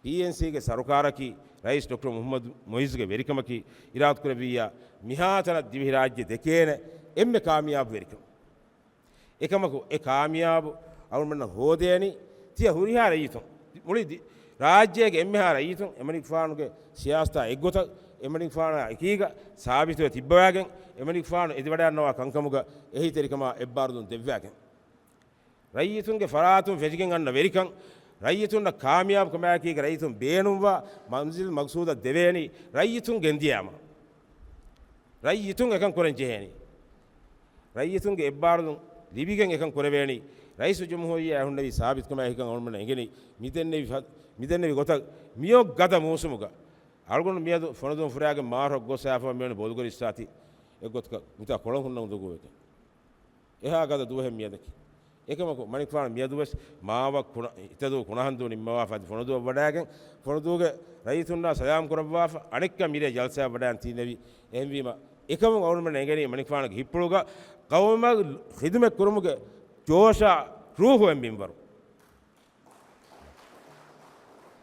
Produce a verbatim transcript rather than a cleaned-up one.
ޓީއެންސީގެ ސަރުކާރަކީ ރައީސް ޑޮކްޓަރ މުޙައްމަދު މުޢިއްޒުގެ ވެރިކަމަކީ އިރާދަކުރެއްވިއްޔާ، މިހާތަނަށް ދިވެހިރާއްޖެ ދެކޭނެ އެންމެ ކާމިޔާބު ވެރިކަން. އެކަމަކު އެ ކާމިޔާބު އަޅުގަނޑުމެންނަށް ހޯދޭނީ ތިޔަ ހުރިހާ ރައްޔިތުން، މުޅި ދި-، ރާއްޖޭގެ އެންމެހާ ރައްޔިތުން އެމަނިކުފާނުގެ ސިޔާސަތާ އެއްގޮތަށް އެމަނިކުފާނާ އެކީގަ ސާބިތުވެ ތިއްބަވާގެން، އެމަނިކުފާނު އެދިވަޑައިގަންނަވާ ކަންކަމުގަ އެހީތެރިކަމާ އެއްބާރުލުން ދެއްވާގެން. ރައްޔިތުންގެ ފަރާތުން ފެށިގެން އަންނަ ވެރިކަން، ރައްޔިތުންނަށް ކާމިޔާބު ކަމާއެކީގަ ރައްޔިތުން ބޭނުންވާ މަންޒިލް މަގްސޫދަށް ދެވޭނީ ރައްޔިތުން ގެންދިޔާމަ. ރައްޔިތުން އެކަން ކުރަން ޖެހޭނީ. ރައްޔިތުންގެ އެއްބާރުލުން ލިބިގެން އެކަން ކުރެވޭނީ. ރައީސުލްޖުމްހޫރިއްޔާ އެ ހުންނެވި ސާބިތުކަމާއެކީގަ އަޅުގަނޑުމެންނަށް އެނގެނީ މިދެންނެވި ފަ-، މިދެންނެވި ގޮތަށް މިއޮތް ގަދަ މޫސުމުގަ އަޅުގަނޑު މިއަދު ފޮނުދޫން ފުރާގެން މާރަކު ގޮސް އައިފަ މިވަނީ ބޮލުގަރި އިސްތާތި އެއްގޮތަކަށް މިތާ ކޮޅަށް ހުންނަ އުނދަގޫވެގެން. އެހާ ގަދަ ދުވަހެއް މިއަދަކީ. އެކަމަކު މަނިކުފާނު މިއަދުވެސް މާވަ ކުނަ-، ހިތަދޫ ކުނަހަންދޫ ނިންމަވާފަ އަދި ފޮނުދޫއަށް ވަޑައިގެން، ފޮނުދޫގެ ރައްޔިތުންނާ ސަލާމް ކުރައްވާފަ، އަނެއްކާ މިރޭ ޖަލްސާއަށް ވަޑައިގެން ތިއްބެވި. އެހެންވީމަ، އެކަމުން އަޅުގަނޑުމެން އެނގެނީ މަނިކުފާނުގެ ހިތްޕުޅުގަ ޤައުމަށް ޚިދުމަތް ކުރުމުގެ ޖޯޝާ ރޫޙުވެ މިންވަރު.